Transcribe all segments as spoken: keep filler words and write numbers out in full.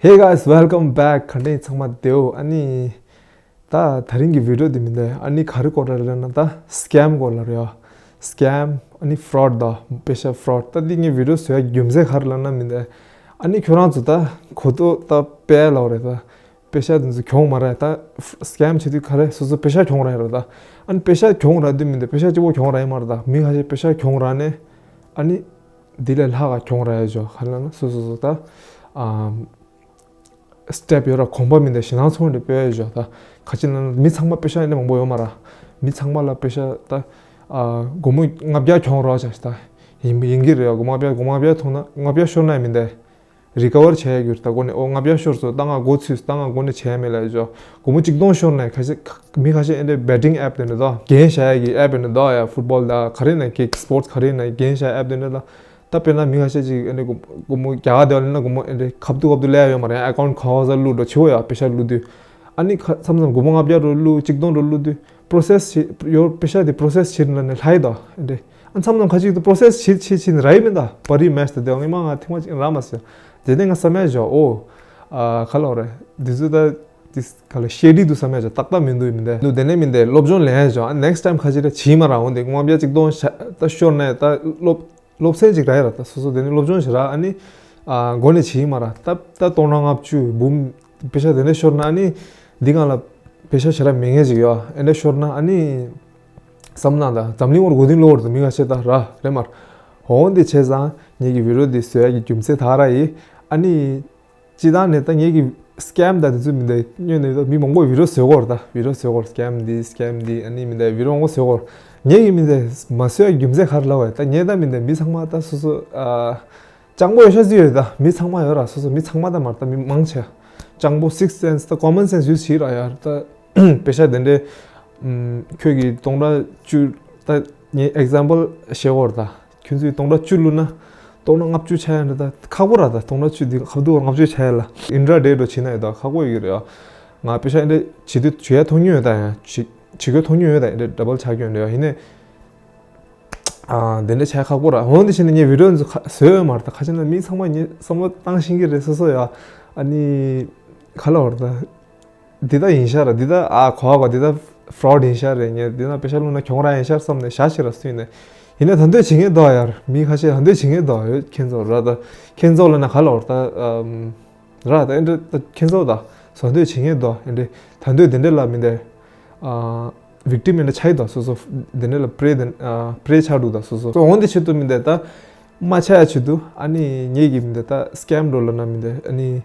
Hey guys, welcome back. ག་འདྲ་ཡིན་ཚང་མ་བདེ་པོ། ཨ་ནི་ད་དེ་རིང་གི་བི་ཌི་ཡོ་འདི་མི་འདུག་ཨ་ནི་ག་རེ་སྐོར་ར་རེད་ལབ་ན་ད་སི་ཀེམ་སྐོར་ལ་རེད་ཡ། སི་ཀེམ། ཨ་ནི་ཕ་རོཌ་དང་པེ་ཤ་ཕ་རོཌ། ད་འདི་ངས་བི་ཌི་ཡོ་བཟོ་ཡ་རྒྱུ་མཚན་ག་རེ་ལབ་ན་མི་འདུག་ཨ་ནི་ཁྱོད་རང་ཚོ་ད་གོ་ཐོས་ད་དཔེ་ལབ་རེད། ད་པེ་ཤ་འདི་ཚོ་གྱོང་མ་རག་ད་སི་ཀེམ་བྱེད་དུས་ག་རེ་སོ་སོ་པེ་ཤ་གྱོང་རག་ཡ་རེད། ད་ཨ་ནི་པེ་ཤ་གྱོང་རག་དུས་མི་འདུག་པེ་ཤ་གཅིག་པོ་གྱོང་རག་ཡ་མ་རེད། ད་མི་ཁ་ཤས་པེ་ཤ་གྱོང་རག་ནས་ཨ་ནི་འདི་ལས་ལྷག་ག་གྱོང་རག་ཡ་ཅིག་ཡོད། ག་རེ་ལབ་ན་སོ་སོ་སོ་ད་ཨ། སི་ཊེབ་ཡོད་ར། གོམ་པ་མི་འདུག་ཞེད་སྣང་ཚོར་འདི་དཔེ་ཡོད་ཅོག་ད་ག་ཅི་ན་མི་ཚང་མ་པེ་ཤ་ཨེ་འདྲ་མང་པོ་ཡོད་མ་ར། མི་ཚང་མ་ལ་པེ་ཤ་ད་ཨ་སྒོར་མོ་ལྔ་བརྒྱ་གྱོང་རག་ཅག་ད་ཡིན་ཡིན་གྱི་རེད་ཡ། སྒོར་མོ་ལྔ་བརྒྱ་སྒོར་མོ་ལྔ་བརྒྱ་ཐོངས་ན་ལྔ་བརྒྱ་ཤོར་ན་མི་འདུག་རི་ཀ་ཝར་བྱས་ཡ་གྱུར། ད་སྒོ་ནས་ཨོ་ལྔ་བརྒྱ་ཤོར་སོང་། ད་ང་སྒོ་ཚུད་སོང་། ད་ང་སྒོ་ནས་བྱས་ཡ་མེད་ལབ་ཡ་ཅོག་སྒོར་མོ་གཅིག་སྟོང་ཤོར་ན་ཁ་ཤས་མི་ཁ་ཤས་ཨེ་འདྲ་བེ་ཊིང་ཨེབ་དེ་འདྲ་ད་གན་བཞག་ཡ་གི་ཨེབ་དེ་འདྲ་ད་ཡ། ཕུཊ་བོལ་ད་ག་རེ་ན་གི་སི་པོར་ཊི་ག་རེ་ན་གན་བཞག་ཡ་ཨེབ་དེ་འདྲ་ད། ད་དཔེར་ན་མི་ཁ་ཤས་ཅིག་ཨེ་འདྲ་སྒོར་མོ་རྒྱ་གར་དེ་བ་ལེན་ན་སྒོར་མོ་ཨེ་འདྲ་ཁ་བསྡུ་ཁ་བསྡུ་ལས་ཡ་ཡོད་མ་རེད། ཨེ་ཀའུན་ཊི་གང་ག་ས་བླུགས་འགྲོ་བྱེད་འོ་ཡ། པེ་ཤ་བླུགས་དུས་ཨ་ནི་ཁ་མཚམས་མཚམས་སྒོར་མོ་ལྔ་བརྒྱ་འགྲོ་བླུགས་གཅིག་སྟོང་འགྲོ་བླུགས་དུས་པོ་རོ་སེ་སི་བྱེད་ཡོ། པེ་ཤ་དེ་པོ་རོ་སེ་སི་བྱེད་ན་ནི་ལྷག་ཡི་ད་ཨེ་འདྲ། ཨ་མཚམས་མཚམས་ཁ་ཅིག་ཏུ་པོ་རོ་སེ་སི་བྱེད་བྱེད་བྱེད་ནི་རག་ཡི་མིན་ད། པར་རིས་མེ་ཤི་ད་དེ་ངས་མ་ང་ཐེངས་མ་གཅིག་རག་མ་སོང་། དེ་ནས་ང་བསམ་ཡ་བཞག་ཨོ་ཨ་ག་ལབ་རེད། འདི་ཚོ་ད་དེ་ག་ལ་ཤེ་ཌི་འདུག་བསམ་ཡ་བཞག་ཏག་ཏག་མི་འདུག་མི་འདུག་འདུག་དེ་ནས་མི་འདུག་སློབ་སྦྱོང་ལེན་ཡ་བཞག་ཨ་ནེག་སི་ཊེམ་ཁ་ཅིག་ད་བྱེད་མ་རག་འོ་འདི་ལྔ་བརྒྱ་གཅིག་སྟོང་ཤ་ད་ཤོར་ནས་ད་སློབ་སློབ་ཚན་ཅིག་རག་ཡ་ར། ད་སོ་སོ་དེ་ནས་སློབ་སྦྱོང་ཞིག་རག་ཨ་ནི་ཨ་མགོ་ནས་བྱེད་ཡི་མ་ར། ད་ད་སྟོང་ཕྲག་ལྔ་བཅུ་འབུམ་པེ་ཤ་དེ་འདྲ་ཤོར་ན་ཨ་ནི་འདི་སྒང་ལ་པེ་ཤ་ཞེ་དྲག་མེད་མཁན་ཅིག་ཡོད་ཨེ་འདྲ་ཤོར་ན་ཨ་ནི་བསམ་ན་ད་འཛམ་གླིང་བར་མགོ་རྟིང་སློག་བར་དུ་མི་ཁ་ཤས་ད་ར་རེད་མ་ར། འོ་འདི་བྱས་ཙང་ངེད་ཀྱི་བི་ཌི་ཡོ་འདི་བཟོ་ཡ་གི་རྒྱུ་མཚན་ད་ར་ཡིན། ཨ་ནི་སྤྱིར་བཏང་ནས་ད་ངེད་ཀྱི་སི་ཀེམ་དང་དེ་ཚོ་མི་འདུག་སྔོན་ནས་ད་མི་མང་པོས་བི་ཌི་ཡོ་བཟོས་ཀྱི་ཡོད་རེད། ད་བི་ཌི་ཡོ་བཟོས་ཀྱི་ཡོད་རེད། སི་ཀེམ་འདི་སི་ཀེམ་འདི་ཨ་ནི་མི་འདུག་བི་ཌི་ཡོ་མང་པོ་བཟོས་ཀྱི་ཡོད་རེད། ངེད་ཀྱི་མི་འདུག་མ་བཟོས་ཡ་རྒྱུ་མཚན་ག་རེ་ལབ་པ་ཡིན། ད་ངས་ད་མི་འདུག་མི་ཚང་མ་ད་སོ་སོ་ཨ། སྤྱང་པོ་ཡོད་ཤ་ཅིག་ཡོད་ད། མི་ཚང་མ་ཡོད་ར། སོ་སོ་མི་ཚང་མ་ད་མ་རེད། ད་མི་མང་ཆེ་སྤྱང་པོ་སིགས་སེན་སི་ད་ཀོ་མོན་སེན་སི་ཡུ་སི་བྱེད་ར་ཡ། ད་པེ་ཤ་དེ་འདྲའི་ཨམ་ཁྱོད་ཀྱིས་སྟོང་ཕྲག་བཅུ་ད་ངས་ཨེག་ཛམ་པལ་བཤད་ཀྱི་ཡོད་རེད། ད་ཁྱོད་ཚོས་སྟོང་ཕྲག་བཅུ་བླུགས་ན་སྟོང་ཕྲག་ལྔ་བཅུ་ཆགས་ཡ་འདྲ་ད་ཁག་པོ་ར། ད་སྟོང་ཕྲག་བཅུ་འདི་ཁ་བསྡུ་བ་ལྔ་བཅུ་ཆགས་ཡ་ལ་ཨིན་ཊྲ་ཌེ་འགྲོ་བྱེད་ན་ཡོད་ད་ཁག་པོ་ཡོད་ཀྱི་རེད་ཡ། ང་པེ་ཤ་ཨེ་འདྲ་བྱེད་དུས་བྱེད་ཡ་མཐོང་མྱོང་ཡོད་ད་ཡ། བྱེད་བྱེད་དགོས་མཐོང་མྱོང་ཡོད་ད། ཨེ་འདྲ་ཌབ་བལ་ཆགས་ཀྱི་ཡོད་འདྲ་ཡ་ཡིན་ནའི། ཨ་དེ་འདྲ་བྱས་ཁག་པོ་ར། འོན་ཏེ་ཕྱིན་ནས་ངས་བི་ཌི་ཡོ་འདི་ཚོ་ཁ་བཟོས་ཡོད་མ་རེད། ད་ཁ་ཅིག་ན་མི་ཚང་མ་ངས་བསམ་བློ་བཏང་ཤེས་ཀྱི་རེད་སོ་སོ་ཡ། ཨ་ནི་ག་ལབ་ར་ད། འདི་ད་ཡིན་ཤག་ར། འདི་ད་ཨ་གོ་བ་གོ་འདི་ད་ཕ་རོཌ་ཡིན་ཤག་རེད། ངས་འདི་ན་པེ་ཤ་བླུགས་ན་གྱོང་རག་ཡིན་ཤག་བསམ་ནས་བཞག་ཤེས་ར་སུ་ཡིན་ནས། ཡིན་ན་ད་འདོད་བྱེད་མཁན་འདུག་ཡ། མི་ཁ་ཤས་ད་འདོད་བྱེད་མཁན་འདུག་ཡོད་ཁྱེད་ཚོ་ར། ད་ཁྱེད་ཚོ་ལ་ན་ག་ལབ་ར་ད། ཨམ། ར་ད་ཨེ་འདྲ་ད་ཁྱེད་ཚོ་ད་ཟ་འདོད་བྱེད་མཁན་འདུག་ཨེ་འདྲ་ད་འདོད་དེ་འདྲ་ལ་མི་འདུག་ཨ་ཝིག་ཊིམ་ཨེ་འདྲ་ཆགས་ཡི་ད་སོ་སོ། དེ་འདྲ་ལ་པེ་རེ་དེ་ཨ་པེ་རེ་ཆགས་འདུག་ད་སོ་སོ། འོན་ཏེ་ཆེད་དུ་མི་འདུག་ད་མ་ཆགས་ཡ་ཆེད་དུ་ཨ་ནི་ངེད་ཀྱི་མི་འདུག་ད་སི་ཀེམ་འགྲོ་ལ་ན་མི་འདུག་ཨ་ནི་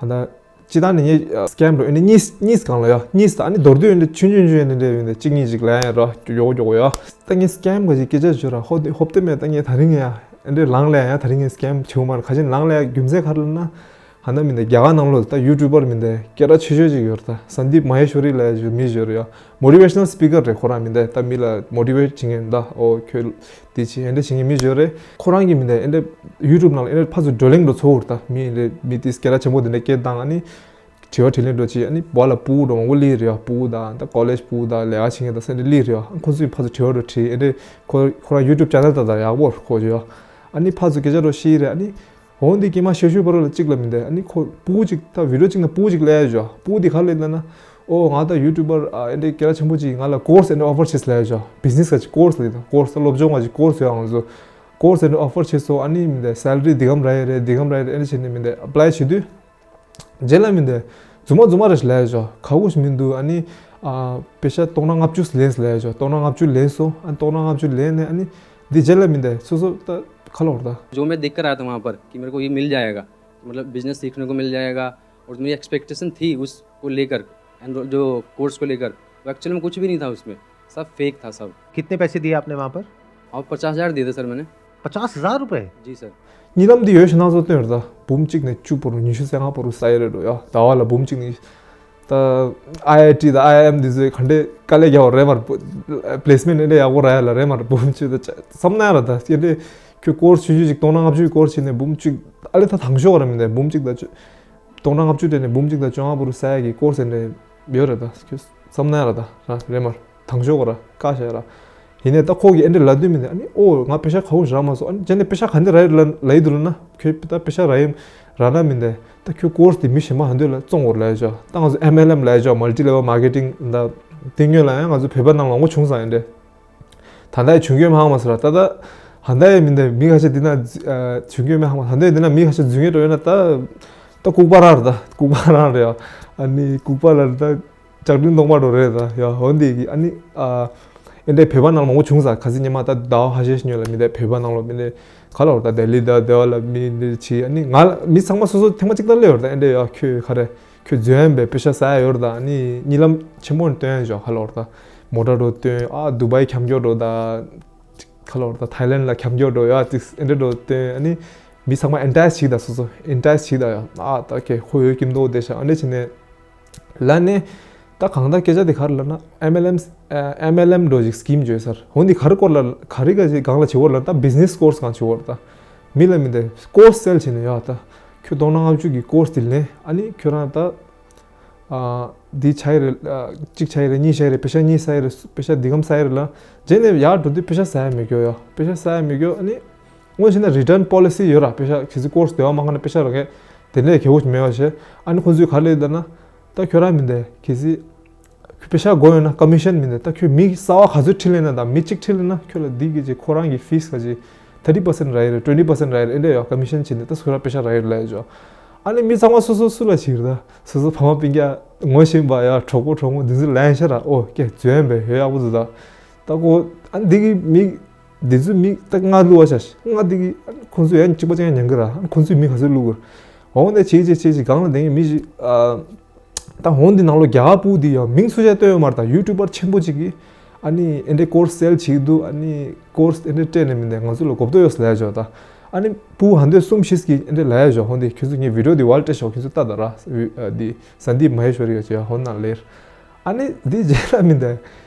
ཧ་ད་སྤྱིར་བཏང་ནས་ངས་ཨ་སི་ཀེམ་འགྲོ་ཨེ་འདྲ་གཉིས་གཉིས་སྒང་ལ་ཡ་གཉིས་ད་ཨ་ནི་མདོར་བསྡུས་ཨེ་འདྲ་ཆུང་ཆུང་ཆུང་ཨེ་འདྲ་འདྲ་ཡོད་འདུག་གཅིག་གཉིས་ཅིག་ལ་ཡ་ར་མགྱོགས་མགྱོགས་ཡ། ད་ངས་སི་ཀེམ་ག་ཅིག་སྐད་ཆ་བརྗོད་ར་ཧོབ་ཧོབ་སྟེ་མེད། ད་ངས་ད་རིང་ཡ་ཨེ་འདྲ་ལངས་ལ་ཡ་ད་རིང་ངས་སི་ཀེམ་བྱེད་དགོས་མ་རེད། ཁ་ཅིག་ལངས་ལ་ཡ་རྒྱུ་མཚན་ག་རེ་ལབ་ན། ཧ་ན་མི་འདུག་རྒྱ་གར་ནང་ལོགས་ད་ཡུ་ཊུབ་པར་མི་འདུག་སྐད་གྲགས་ཆེ་ཤོས་ཅིག་ཡོད་རེད། ད་སན་དིབ་མ་ཧེ་ཤོ་རི་ལབ་ཡ་མི་ཞིག་ཡོད་རེད་ཡ། མོ་ཊི་ཝེ་ཤ་ནལ་སི་པི་ཀར་རེད། ཁོ་རང་མི་འདུག་ད་མི་ལ་མོ་ཊི་ཝེ་ཊི་བྱེད་མཁན་ད་ཨོ་ཁྱོད་འདི་བྱེད་ཨེ་འདྲ་བྱེད་མཁན་མི་ཞིག་ཡོད་རེད། ཁོ་རང་གི་མི་འདུག་ཨེ་འདྲ་ཡུ་ཊུབ་ནང་ལ་ཨེ་འདྲ་ཕར་ཚུར་བགྲོ་གླེང་འགྲོ་ཚོར་ད་མི་ཨེ་འདྲ་མི་དེ་སྐད་གྲགས་ཆེན་པོ་དེ་འདྲ་སྐད་བཏང་ཨ་ནི། དྲི་བ་དྲིས་ལན་འགྲོ་ཅིག་ཨ་ནི་བ་ལ་ཕྲུ་གུ་འགྲོ་མང་པོ་སླེབས་རེད་ཡ། ཕྲུ་གུ་དང་ད་ཀོ་ལེཇ་ཕྲུ་གུ་དང་ལས་ཀ་བྱེད་མཁན་དང་སེ་འདྲ་སླེབས་རེད་ཡ། ཁོ་ཚོས་ཕར་ཚུར་དྲི་བ་འགྲོ་དྲིས་ཨེ་འདྲ་ཁོ་ཁོ་རང་ཡུ་ཊུབ་ཅེ་ནལ་ད་ད་ཡག་པོ་ཁོ་ཅིག་ཡ། ཨ་ནི་ཕར་ཚུར་སྐད་ཆ་འགྲོ་ཤེས་རེད། ཨ་ནི་འོ་འདི་ཀྱེ་མ་ཤེ་ཤུ་བར་ལ་གཅིག་ལ་མི་འདུག་ཨ་ནི་ཁོ་ཕྲུ་གུ་གཅིག་ད་བི་ཌི་ཡོ་གཅིག་ན་ཕྲུ་གུ་གཅིག་སླེབས་ཡ་ཇོ། ཕྲུ་གུ་འདི་ག་ལ་སླེབས་ན་ཨོ་ང་ད་ཡུ་ཊུབ་པར་ཨ་ཨེ་འདྲ་སྐད་གྲགས་ཆེན་པོ་ཅིག་ང་ལ་ཀོར་སི་ཨེ་འདྲ་ཨོ་ཕར་བྱས་སླེབས་ཡ་ཇོ། བི་ཛི་ནེ་སི་ག་ཅིག་ཀོར་སི་ལ་ཡིན་ད་ཀོར་སི་ད་སློབ་སྦྱོང་ག་ཅིག་ཀོར་སི་ཡོད་ང་ཚོ། ཀོར་སི་ཨེ་འདྲ་ཨོ་ཕར་བྱས་སོང་། ཨ་ནི་མི་འདུག་སེ་ལ་རི་འདི་གམ་རག་ཡ་རེད། འདི་གམ་རག་ཡ་རེད། ཨེ་འདྲ་བྱས་ནས་མི་འདུག་ཨེ་པ་ལའི་བྱེད་དུས། རྗེས་ལ་མི་འདུག་རྫུན་མ་རྫུན་མ་རེད་ལབ་ཡ་ཇོ། ཁག་པོ་ཞིག་མི་འདུག་ཨ་ནི་ཨ་པེ་ཤ་སྟོང་ཕྲག་ལྔ་བཅུ་ལེན་ལབ་ཡ་ཇོ། སྟོང་ཕྲག་ལྔ་བཅུ་ལེན་སོང་། ཨ་ནི་སྟོང་ཕྲག་ལྔ་བཅུ་ལེན་ནས་ཨ་ནི་འདི་རྗེས་ལ་མི་འདུག་སོ་སོ་ད་ཁ་ལོ་བར་ད། जो मैं देख कर आया था वहाँ पर कि मेरे को ये मिल जाएगा, मतलब बिजनेस सीखने को मिल जाएगा, और मेरी एक्सपेक्टेशन थी उसको लेकर, एंड जो कोर्स को लेकर, वो एक्चुअल में कुछ भी नहीं था उसमें, सब फेक था सब। कितने पैसे दिए आपने वहाँ पर? और पचास हज़ार दिए थे सर मैंने। पचास हज़ार रुपए? जी सर। གཉིད་ལམ་འདི་ཡོད་ཤ་ན་ཚོ་སྟོན་ར་ད། འབུམ་གཅིག་ནས་བཅུ་བར་དུ་ཉི་ཤུ་རྩ་ལྔ་བར་དུ་ས་ཡ་རེད་འགྲོ་ཡ། ཟླ་བ་ལ་འབུམ་གཅིག་ནས། ད་ཨའི་ཨའི་ཊི་དང་ཨའི་ཨའི་ཨེམ་འདི་ཚོས་ག་འདྲས་དཀའ་ལས་རྒྱག་པ་རེད་མར། པི་ལེ་སི་མེན་ཊི་ཨེ་འདྲས་ཡག་པོ་རག་ཡ་ལ་རེད་མར། འབུམ་གཅིག་ད་བསམ་ན་ཡ་ར་ད་ཡ་འདྲས་ཁྱོད་ཀོར་སི་ཆུང་ཆུང་ཅིག་སྟོང་ཕྲག་ལྔ་བཅུ་ཀོར་སི་བྱས་ནས་འབུམ་གཅིག་ཨ་ལས་ད་དང་ཤོག་ར་མི་འདུག་འབུམ་གཅིག་ད་སྟོང་ཕྲག་ལྔ་བཅུ་སྤྲད་ནས་འབུམ་གཅིག་དང་བཅོ་ལྔ་བར་དུ་ས་ཡ་གི་ཀོར་སི་ཨེ་འདྲས་ཡོད་རེད་ད་ཁྱོད་བསམ་ན་ཡ་ར་ད་ར་རེད་མར། དང་ཤོག་ར་བཀག་བཞག་ར། ཡིན་ནའི་ད་ཁོ་གིས་ཨེ་འདྲ་ལབ་དུས་མི་འདུག་ཨ་ནི་ཨོ་ང་པེ་ཤག་ཁ་ཁུ་ཞིག་རག་མ་སོང་། ཨ་ནི་རྗེས་ནས་པེ་ཤག་ག་འདི་རག་ཡོད་ལབ་ལབ་ཡི་འདུག་ལབ་ན། ཁྱོད་ད་པེ་ཤག་རག་ཡིན་རག་ན་མི་འདུག་ད་ཁྱོད་ཀོར་སི་དེ་མི་གཞན་པ་ཧ་འདོད་ལ་བཙོང་དགོས་ལབ་ཡ་ཅོ། ད་ང་ཚོ་ཨེམ་ཨེལ་ཨེམ་ལབ་ཡ་ཅོ། མལ་ཊི་ལེ་ཝལ་མར་ཀེ་ཊིང་། ད་དེ་སྔོན་ལ་ཡང་ང་ཚོ་བོད་པ་ནང་ལོགས་མང་པོ་བྱུང་སོང་ཨེ་འདྲ། ད་ལྟ་ཡང་བྱུང་གི་ཡོད་མ་ཧ་མ་སོང་ར། ད་ད་ད་ལྟ་ཡང་མི་འདུག་མི་ཁ་ཤས་འདི་ན་བྱུང་གི་ཡོད་མ་ཧ་མ། ད་ལྟ་ཡང་འདི་ན་མི་ཁ་ཤས་འཛུལ་ངེས་འགྲོ་ཡོད་ན་ད་ད་ལྐུགས་པ་རང་རེད། ད་ལྐུགས་པ་རང་རེད་ཡ། ཨ་ནི་ལྐུགས་པ་ལ་ད། ལྕགས་ཀྲིན་སྟོང་པ་འགྲོ་རེད་ད་ཡ། འོ་འདི་གི་ཨ་ནི་ཨ་ཨེ་འདྲའི་བོད་པ་ནང་ལ་མང་པོ་བྱུང་ས། ཁ་སང་ཉི་མ་ད་ཟླ་བ་ཁ་ཤས་ཤིག་སྔོན་ལ་མི་འདི་བོད་པ་ནང་ལ་མི་འདི་ག་ལ་འོར་ད་ལྡི་ལི་ད་དེ་བ་ལ་མི་འདི་ཆི་ཨ་ནི་ང་ལ་མི་ཚང་མ་སོ་སོ་ཐེངས་མ་གཅིག་ད་སླེབས་ཡོད་རེད་ད། ཨེ་འདྲའི་ཡ་ཁྱོད་ག་རེ་ཁྱོད་འཛུལ་ཡན་པའི་པེ་ཤ་ཟ་ཡ་ཡོད་རེད་ད། ཨ་ནི་གཉིད་ལམ་ཆེན་པོ་ནས་བཏོན་ཡ་ཞོག་ག་ལ་འོར་ད་མོ་ཊ་འགྲོ་བཏོན་ཨ་དུ་བའི་འཁྱམ་སྐྱོ་འགྲོ་ད་ག་ལ་འོར་ད་ཐའི་ལེན་ལ་འཁྱམ་སྐྱོ་འགྲོ་ཡ་ཏིག་ཨེ་འདྲ་འགྲོ་བཏོན་ཨ་ནི་མི་ཚང་མ་ཨེན་ཊའི་སི་བྱེད་ད་སོ་སོ་ཨེན་ཊའི་སི་བྱེད་ད་ཡ། ཨ་ད་ཁྱོད་ཁོ་ཡོད་ཀྱིན་འདུག་བསྡད་ཤག་ཨ་འདྲ་བྱས་ནས། ལ་ནས་ད་གང་ལྟར་སྐད་ཆ་དེ་ག་རེ་ལབ་ན་ཨེམ་ཨེལ་ཨེམ་ཨེམ་ཨེལ་ཨེམ་འགྲོ་ཞིག་སི་ཀིམ་བརྗོད་སར་འོ་འདི་ག་རེ་སྐོར་ལ་ག་རེ་ག་ཅིག་གང་ལ་བྱེད་འོར་ལབ་ད་བི་ཛི་ནེ་སི་ཀོར་སི་གང་བྱེད་འོར་ད་མི་ལ་མི་འདི་ཀོར་སི་སེལ་བྱེད་ནས་ཡ་ད་ཁྱོད་སྟོང་ཕྲག་ལྔ་བཅུ་གི་ཀོར་སི་དེ་ལེན་ཨ་ནི་ཁྱོད་རང་ད་འདི་ཆ་ཡི་རེད་གཅིག་ཆ་ཡི་རེད་གཉིས་ཆ་ཡི་རེད་པེ་ཤ་གཉིས་ཟ་ཡི་རེད་པེ་ཤ་འདི་གམ་ཟ་ཡི་རེད་ལ་རྗེས་ནས་ཡར་འགྲོ་དུས་པེ་ཤ་ཟ་ཡ་མི་འགྱོ་ཡ་པེ་ཤ་ཟ་ཡ་མི་འགྱོ་ཨ་ནི། དངོས་བྱས་ན་རི་ཊརན་པོ་ལི་སི་ཡོད་ར། པེ་ཤ་གལ་སྲིད་ཀོར་སི་དེ་བ་མ་ཁ་ན་པེ་ཤ་རག་གས་དེ་འདྲས་གལ་པོ་ཞིག་མེད་པ་བྱས། ཨ་ནི་ཁོ་ཚོས་ག་རེ་ལབ་ན། ད་ཁྱོད་རང་མི་འདི་གལ་སྲིད་པེ་ཤ་དགོས་ཡོད་ན་ཀོ་མི་ཤན་མི་འདི་ད་ཁྱོད་མི་གསར་བ་ག་ཚོད་ཁྲིད་ལེན་ན་དང་མི་གཅིག་ཁྲིད་ལེན་ན་ཁྱོད་ལ་འདི་གི་ཅིག་ཁོ་རང་གི་ཕིས་ག་ཅིག་ཐར་ཊི་པར་སེན་ཊི་རག་ཡོད་རེད་ཊུ་ཝེན་ཊི་པར་སེན་ཊི་རག་ཡོད་རེད་ཨེ་འདྲས་ཡོད་ཀོ་མི་ཤན་བྱེད་འདི་ད་ཁྱོད་རང་པེ་ཤ་རག་ཡོད་རེད་ལབ་ཡོད་ཅོ། ཨ་ནི་མི་ཚང་མ་སོ་སོ་སུ་ལ་བྱེད་རེད་ད་སོ་སོ་ཕ་མ་སྤུན་ཀྱག་ངོ་ཤེས་པ་ཡ་གྲོགས་པོ་གྲོགས་མོ་འདི་ཚོ་ལན་ཤ་ར་ཨོ་ཀྱེ་འཛུལ་ཡན་པས་ཡོད་ཡག་པོ་འདུག་ད་ད་ཀོ་ཨ་འདི་གི་མི། འདི་ཚོའི་མི་ད་ང་བསླུ་བ་བྱ་ཞིག་ང་འདི་གི་ཁོང་ཚོས་ཡང་གཅིག་པ་ཅང་ཉན་གི་ར་ཁོང་ཚོའི་མི་ག་ཚོད་བསླུ་གི་ར། འོང་ནས་བྱེད་བྱེད་བྱེད་བྱེད་གང་ལ་དེང་གི་མི་ཞིག་ཨ། ད་འོང་འདི་ནང་ལོ་རྒྱ་གར་སྤུ་འདི་ཡང་མིང་སུ་ཆ་སྟོན་ཡོད་མ་རེད་ད་ཡུ་ཊུབ་པར་ཆེན་པོ་ཅིག་གིས་ཨ་ནི་ཨེ་འདྲའི་ཀོར་སི་སེལ་བྱེད་ཀྱི་འདུག་ཨ་ནི་ཀོར་སི་ཨེ་འདྲའི་སྤྲད་ནས་མི་འདི་ང་ཚོ་ལ་གོ་བརྡ་ཡོད་ལབ་ཡ་ཞོག་ད་ཨ་ནི་སྤུ་ཧ་འདོད་གསུམ་བཞི་གིས་ཨེ་འདྲའི་ལབ་ཡ་ཞོག་འོང་འདི་ཁྱོད་ཚོ་ངས་བི་ཌིའོ་འདི་ཝལ་སྤྲད་ཞོག་ཁྱོད་ཚོ་ལྟ་ད་ར་འདི་སན་དིབ་མ་ཧེ་ཤ་རི་ག་ཅིག་ཡ་ཧོ་ན་ལེར། ཨ་ནི་འདི་རྗེས་ལ་མི་འདུག་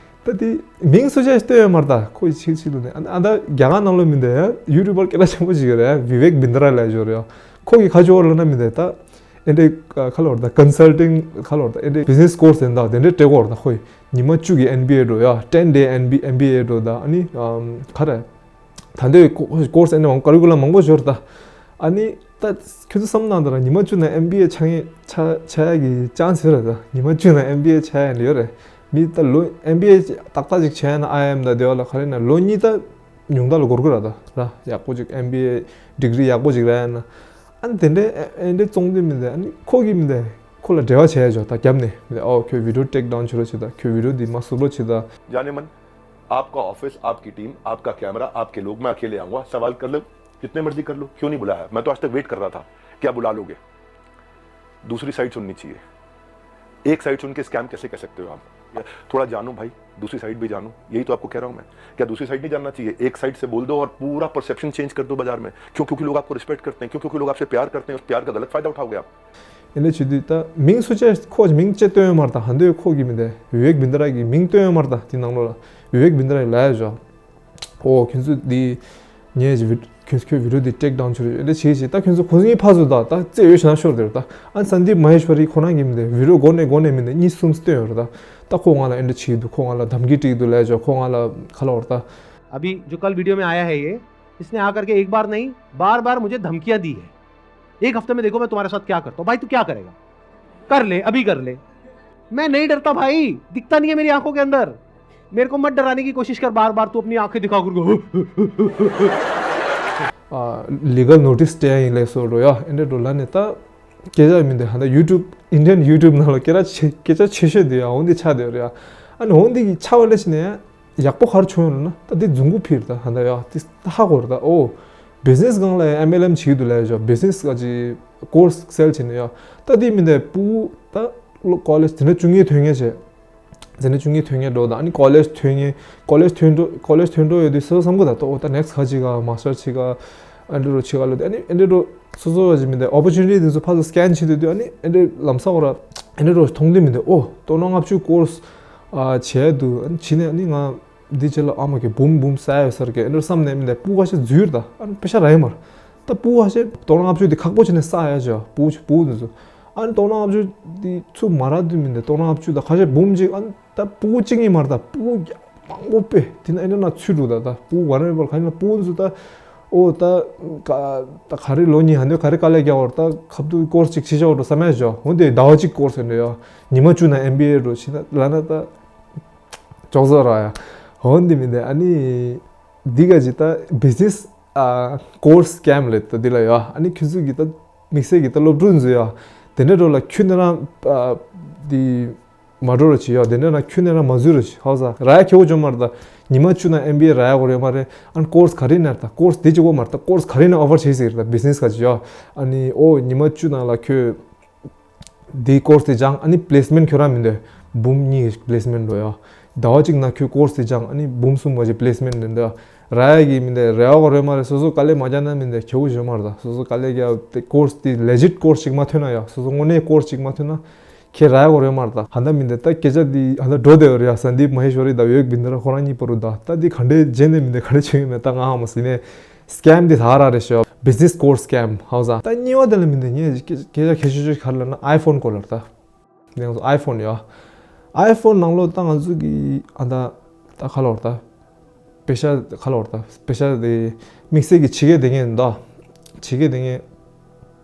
ད་འདི་མིང་སུ་ཆ་ཞིག་སྟོན་ཡོད་མ་རེད་ད་ཁོ་ཡི་ཕྱི་ཕྱི་ལོ་ནས་ཨ་ཨ་ད་རྒྱ་གར་ནང་ལོ་མི་འདུག་ཡ་ཡུ་ཊུབ་པར་སྐད་གྲགས་ཆེན་པོ་ཞིག་ཡོད་རེད་བི་ཝེག་བིན་དྲ་ལབ་ཞིག་ཡོད་རེད་ཡ། ཁོ་གི་ཁ་ཕྱོགས་ལ་ན་མི་འདུག་ད་ཨེ་འདྲའི་ཁ་ལོར་ད་ཀོན་སལ་ཊིང་ཁ་ལོར་ད་ཨེ་འདྲའི་བི་ཛི་ནེ་སི་ཀོར་སི་ཡིན་ད་དེ་འདྲའི་སྤྲད་གོ་རེད་ད་ཁོ་ཡི་ཉི་མ་བཅུ་གི་ཨེམ་བི་ཨེ་འགྲོ་ཡ་ཊེན་ཌེ་ཨེམ་བི་ཨེམ་བི་ཨེ་འགྲོ་ད་ཨ་ནི་ག་རེ། ད་ལྟའི་ཀོ་ཀོར་སི་ཨེ་འདྲ་མང་ཀ་རི་ཀུ་ལམ་མང་པོ་ཞིག་ཡོད་རེད་ད། ཨ་ནི་ད་ཁྱོད་ཚོ་བསམ་གནང་དང་ར་ཉི་མ་བཅུ་ནང་ཨེམ་བི་ཨེ་ཆགས་ཡས་ཆགས་ཆགས་ཡ་གི་ཅན་སི་ཡོད་རེད་ད། ཉི་མ་བཅུ་ནང་ཨེམ་བི་ཨེ་ཆགས་ཡ་ཡོད་རེད། མི་ད་ལོ་ཨེམ་བི་ཨེ་ཏག་ཏག་ཅིག་བྱས་ན་ཨའི་ཨེམ་ད་དེ་བ་ལ་ག་རེ་ན་ལོ་གཉིས་ད་ཉུང་མཐའ་ལ་འགོར་གི་ར་ད་ར་ཡག་པོ་ཅིག་ཨེམ་བི་ཨེ་ཌིག་རི་ཡག་པོ་ཅིག་རག་ཡ་ན། ཨ་ནི་དེ་འདྲའི་ཨེ་ཨེ་འདྲའི་བཙོང་དུས་མི་འདུག་ཨ་ནི་ཁོ་གི་མི་འདུག་ཁོ་ལ་འབྲེལ་བ་བྱས་ཡ་ཅོ་ད་རྒྱབ་ནས་མི་འདུག་ཨོ་ཁྱོད་བི་ཌིའོ་ཊེག་ཌའུན་བྱེད་རོགས་བྱེད་ད་ཁྱོད་བི་ཌིའོ་འདི་མ་བསུབ་རོགས་བྱེད་ད། जानेमन, आपका ऑफिस, आपकी टीम, आपका कैमरा, आपके लोग, मैं अकेले आऊंगा। सवाल कर लो, जितने मर्जी कर लो, क्यों नहीं बुलाया? मैं तो आज तक वेट कर रहा था, क्या बुला लोगे? दूसरी साइड सुननी चाहिए। एक साइड सुन के स्कैम कैसे कह सकते हो आप? थोड़ा जानो भाई, दूसरी साइड भी जानो। यही तो आपको कह रहा हूं मैं। क्या दूसरी साइड नहीं जानना चाहिए? एक साइड से बोल दो और पूरा परसेप्शन चेंज कर दो बाजार में। क्यों? क्योंकि लोग आपको रिस्पेक्ट करते हैं। क्यों? क्योंकि लोग आपसे प्यार करते हैं। उस प्यार का गलत फायदा उठा गया आप। ཨེ་འདྲ་བྱེད་དུས་ད་མིང་སུ་ཆ་ཁོ་མིང་ཅེས་སྟོན་ཡོད་མ་རེད་ད་ཧ་འདོད་ཁོ་གི་མི་འདུག་བི་ཝེག་བིན་དྲ་གི་མིང་སྟོན་ཡོད་མ་རེད་ད་དེ་ནང་ལོགས་ལ་བི་ཝེག་བིན་དྲ་ཡི་ལབ་ཡ་ཞོག་ཨོ་ཁྱོད་ཚོ་འདི་ངས་ཀྱི་ཁྱོད་ཁྱོད་བི་ཌིའོ་འདི་ཊེག་ཌའུན་བྱོས་རེད་ཨེ་འདྲ་བྱེད་བྱེད་ད་ཁྱོད་ཚོ་ཁོ་ཚོའི་ཕ་ཚོ་ད་ད་རྩེ་ཡོད་ཤ་ན་ཤོར་དེ་རེད་ད་ཨ་ནི་སན་དིབ་མ་ཧེ་ཤ་རི་ཁོ་རང་གི་མི་འདུག་བི་ཌིའོ་འགོ་ནས་འགོ་ནས་མི་འདུག་གཉིས་གསུམ་སྟོན་ཡོད་རེད་ད་ད་ཁོ་ང་ལ་ཨེ་འདྲ་བྱེད་འདུག་ཁོ་ང་ལ་धमकी་སྤྲད་འདུག་ལབ་ཡ་ཞོག་ཁོ་ང་ལ་ཁ་ལོ་རེད་ད། अभी जो कल वीडियो में आया है ये, इसने आकर के एक बार नहीं, बार बार मुझे धमकियां दी है। एक हफ्ते में देखो मैं तुम्हारे साथ क्या करता हूँ। भाई तू क्या करेगा? कर ले, अभी कर ले। मैं नहीं डरता भाई, दिखता नहीं है मेरी आंखों के अंदर। मेरे को मत डराने की कोशिश कर बार बार, तू अपनी आंखें दिखा करके। ཨ་ལི་གལ་ནོ་ཊིས་སྤྲད་ཡ་ཡིན་ལབ་སོགས་འགྲོ་ཡ་ཨེ་འདྲ་འགྲོ་ལབ་ནས་ད་སྐད་ཆ་མི་འདི་ཧ་ད་ཡུ་ཊུབ་ཨིན་ཌི་ཡན་ཡུ་ཊུབ་ནང་ལ་སྐད་ཆ་ཆེ་སྐད་ཆ་ཆེ་ཤོས་འདི་ཡ་འོང་འདི་ཆགས་བསྡད་ཡོད་རེད་ཡ། ཨ་ནི་འོང་འདི་གི་ཆགས་པ་ལས་ཕྱིན་ནས་ཡ། ཡག་པོ་ག་རེ་བྱུང་ཡོད་ལབ་ན་ད་འདི་རྫུན་གུ་ཕིར་ད་ཧ་ད་ཡ་དེ་ད་ཧ་གོ་རེད་ད་ཨོ། བི་ཛི་ནེ་སི་སྒང་ལ་ཡང་ཨེམ་ཨེལ་ཨེམ་བྱེད་ཀྱི་འདུག་ལབ་ཡ་ཞོག་བི་ཛི་ནེ་སི་ག་ཅིག་ཀོར་སི་སེལ་བྱེད་ནས་ཡ་ད་འདི་མི་འདི་སྤུ་གུ་ད་ཀོ་ལེཇ་དེ་འདྲ་བཅུ་གཉིས་ཐོན་མཁན་བྱས། དེ་འདྲ་བཅུ་གཉིས་ཐོན་མཁན་འགྲོ་ད་ཨ་ནི་ཀོ་ལེཇ་ཐོན་མཁན་ཀོ་ལེཇ་ཐོན་འགྲོ་ཀོ་ལེཇ་ཐོན་འགྲོ་ཡོད་དུས་སོ་སོ་བསམ་གི་ད་ད་ཨོ་ད་ནེག་སི་ག་ཅིག་ག་མ་སི་ཊར་བྱེད་ག་ཨ་འདྲ་རོ་བྱེད་ག་ལོ་དེ་ཨ་ནི་ཨ་འདྲ་རོ། སོ་སོ་བ་ཞིག་མི་འདུག་ཨོ་པོར་ཅུ་ནི་ཊི་དེ་ཚོ་ཕར་ཚུར་སི་ཀེན་བྱེད་དུས་དུས་ཨ་ནི་ཨེ་འདྲའི་ལམ་སང་འོ་ར་ཨེ་འདྲའི་རོ་མཐོང་དུས་མི་འདུག་ཨོ་སྟོང་ཕྲག་ལྔ་བཅུ་ཀོར་སི་ཨ་བྱས་འདུག་ཨ་ནི་ཕྱི་ནས་ཨ་ནི་ང་འདི་རྗེས་ལ་ཨ་མ་གི་འབུམ་འབུམ་ཟ་ཡོད་ས་རེད་ཨེ་འདྲ་བསམ་ནས་མི་འདུག་སྤུ་གུ་ཁ་ཤས་འཛུལ་ད་ཨ་ནི་པེ་ཤ་རག་ཡོད་མ་རེད། ད་སྤུ་གུ་ཁ་ཤས་སྟོང་ཕྲག་ལྔ་བཅུ་དེ་ཁག་པོ་བྱས་ནས་ཟ་ཡ་ཅོ་སྤུ་གུ་སྤུ་གུ་དེ་ཚོ་ཨ་ནི་སྟོང་ཕྲག་ལྔ་བཅུ་དེ་ཚུར་མ་རག་དུས་མི་འདུག་སྟོང་ཕྲག་ལྔ་བཅུ་ད་ཁ་ཤས་འབུམ་གཅིག་ཨ་ནི། ད་སྤུ་གུ་གཅིག་གཉིས་མ་རེད་ད་སྤུ་གུ་ མང་པོ་དཔེ་དེ་ན་ཨེ་འདྲ་ན་ཚུད་འགྲོ། ད་ད་སྤུ་གུ་ཝལ་ནེ་རེ་བལ་ག་ཡིན་ན་སྤུ་གུ་ཚོ་ད། ཨོ་ད་ད་ག་རེ་ལོ་གཉིས་ཧ་འདོད་ག་རེ་དཀའ་ལས་རྒྱག་བར་ད་ཁབ་ཏུ་ཀོར་སི་གཅིག་ཕྱི་བཞག་འགྲོ་བསམ་ཡ་བྱོ། འོན་ཏེ་ཟླ་བ་གཅིག་ཀོར་སི་ཡིན་འདྲ་ཡོ། ཉི་མ་བཅུ་ན་ཨེམ་བི་ཨེ་འགྲོ་ཕྱིན་ན་ལ་ན་ད་ཅོག་ཙེ་ར་ཡ། འོན་ཏེ་མི་འདི་ཨ་ནི་འདི་ག་ཅི་ད་བི་ཛི་ནེ་སི་ཨ་ཀོར་སི་སི་ཀེམ་ལེ་ད་འདི་ལ་ཡོ། ཨ་ནི་ཁྱོད་ཚོ་གི་ད་དམིགས་བསལ་གི་ད་སློབ་ཕྲུག་ཚོ་ཡོ། དེ་འདྲ་འགྲོ་ལ་ཁྱོད་ནི་རང་ཨ་འདི་མ་འགྲོ་ར་ཅི་ཡོ། དེ་འདྲ་ན་ཁྱོད་ནི་རང་མ་འཛུལ་ར་ཅི་ཧ་ས་ར་ཡ་ཁྱེད་འོ་ཅོ་མར་ད་ཉི་མ་བཅུ་ན་ཨེམ་བི་ཨེ་ར་ཡ་གོ་རེ་མ་རེ། ཨ་ནི་ཀོར་སི་ག་རེ་ན་ད་ཀོར་སི་འདི་ཅི་གོ་མར་ད་ཀོར་སི་ག་རེ་ན་ཨོ་ཕར་བྱེད་ཟེར་ད་བི་ཛི་ནེ་སི་ག་ཅི་ཡོ། ཨ་ནི་ཨོ་ཉི་མ་བཅུ་ན་ལ་ཁྱོད། དེའི་ཀོར་སི་དེ་སྦྱང་ཨ་ནི་པི་ལེ་སི་མེན་ཊི་ཁྱོད་རང་མི་འདོད། འབུམ་གཉིས་ཀྱི་པི་ལེ་སི་མེན་ཊི་འགྲོ་ཡོ། ཟླ་བ་གཅིག་ན་ཁྱོད་ཀོར་སི་དེ་སྦྱང་ཨ་ནི་འབུམ་གསུམ་བ་ཅིག་པི་ལེ་སི་མེན་ཊི་འདི་འདོད། ར་ཡ་གི་མི་འདོད་རེ་བ་གོ་རེ་མ་རེ། སོ་སོ་དཀའ་ལས་མ་རྒྱག་ན་མི་འདོད་ཁྱེད་འོ་ཅོ་མར་ད། སོ་སོ་དཀའ་ལས་རྒྱག་དེ་ཀོར་སི་དེ་ལེ་ཇིཊ་ཀོར་སི་ཅིག་མ་ཐོན་ན་ཡོ། སོ་སོ་དངོས་གནས་ཀོར་སི་ཅིག་མ་ཐོན་ན་ཁྱེད་ར་ཡ་གོ་རེ་མར་ད། ཧ་ད་མི་འདོད་ད་སྐད་ཆ་འདི་ཧ་ད་འགྲོ་བསྡད་ཡོ་རེད་ཡ། སན་དིབ་མ་ཧེ་ཤོ་རི་ད་ཡོད་བི་འདི་ར་ཁོ་རང་གཉིས་པོ་རུ་ད། ད་འདི་ག་འདྲའི་རྗེས་ནས་མི་འདོད་ག་འདྲ་བྱུང་ཡོད་མེད་ད་ང་ཧ་མ་སི་ནས། སི་ཀེམ་འདི་ད་ར་རེ་ཤོ་བི་ཛི་ནེ་སི་ཀོར་སི་སི་ཀེམ་ཧ་ས། ད་གཉིས་པ་དེ་ལ་མི་འདི་ངས་སྐད་ཆ་ཁྱེད་ཆོས་ཆོས་ག་རེ་ལབ་ན་ཨའི་ཕོན་སྐོར་ལ་ད། ངས་ཨའི་ཕོན་ཡོ། ཨའི་ཕོན་ནང་ལོགས་ད་ང་ཚོ་གི་ཨ་ད་ད་ཁ་ལོར་ད། པེ་ཤ་ཁ་ལོར་ད། པེ་ཤ་དེ་དམིགས་བསལ་གི་ཕྱི་རྒྱལ་དེ་ངས་འདོ། ཕྱི་རྒྱལ་དེ་ངས།